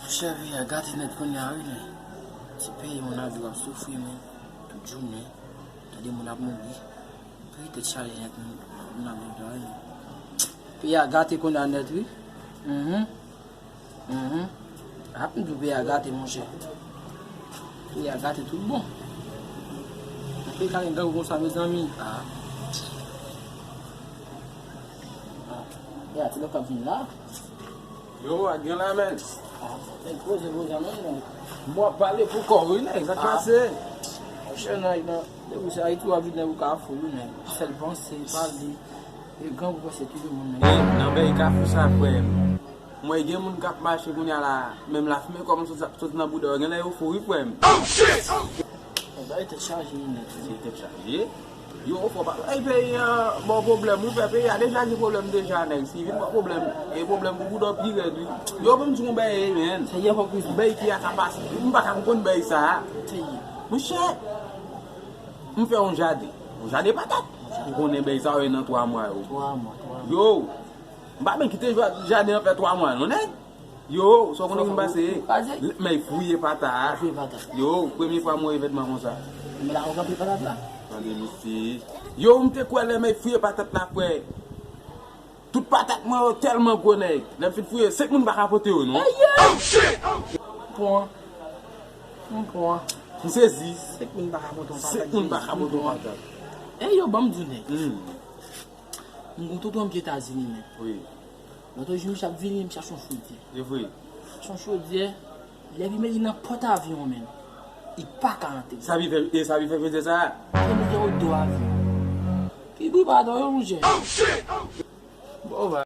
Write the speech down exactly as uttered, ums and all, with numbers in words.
Monchè, peyi a gate nèt kounye a wi, men. Ti peyi moun ap viv ap soufri, men. Tout jounen, tande moun ap mouri. Peyi tèt chaje nèt, moun, moun ap viv la wi, men. Peyi a gate kounye a nèt wi. Mhm. Mhm. Ap m di w peyi a gate, monchè. Peyi a gate tout bon. Nan peyi ka gen gang konsa, mezanmi. Ah. Ah. E a ti lòk ap vin la. Yo, a gen la, men. Ah, nèg poze, poze, non, non. Mwen ap pale pou kò wi, nèg, sa k pase? Monchè, nèg, nan, depi se Ayiti w ap vin, nèg, ou ka fou wi, nèg. Sèl panse, pale. E gang ou panse tout moun, nèg. E, nan bèy kafou sa, frè m. Mwen gen moun k ap mache kounye a la, menm lafimen kòmanse sot, sot nan bouda yo, genlè yo fou wi, frè m. Bagay tèt chaje, nèg. Se tèt chaje. Yo, fò pa bay peyi an ba w pwoblèm wi, frè, peyi a deja gen pwoblèm deja, nèg. Si vin ba w pwoblèm, e pwoblèm pou bouda w pi rèd wi. Yo, ban m di w yon bagay, men. Seyè, fòk wi. Bèy ki a ka pase, m pa ka konprann bèy sa a. Seyè. Monchè, m fè yon jaden. Yon jaden patat. M konnen bèy sa yo nan twa mwa yo. Twa mwa, twa mwa. Yo, m pa menm kite ja-, jaden an fè twa mwa, non, nèg. Yo, sa w konnen ki m pase? Fouye. Men fouye patat. Fouye patat. Yo, premye fwa m wè evènman konsa. Men la, ou kanpe patat la. Tande, mesye. Yo, m te kwè lè men fouye patat la, frè. Tout patat mwen yo tèlman gwo, nèg. Lè m fin fouye, senk moun pa ka pote yo, non. Pran. M pran. M sezi. Senk moun pa ka pote yon patat. Senk moun pa ka pote yon patat. E yo, ban m di w, nèg. Hmm. M gon tonton m ki Etazini, men. Wi. Lòt jou, misye ap vini, misye achte yon chodyè. Se vre. Achte yon chodyè, lè li met li nan pòt avyon, men. Li pa ka antre. Sa pi fè, e sa pi fè chodyè sa? Li met li odò avyon. Ki bri pa atò, yo, monchè. Bon, va.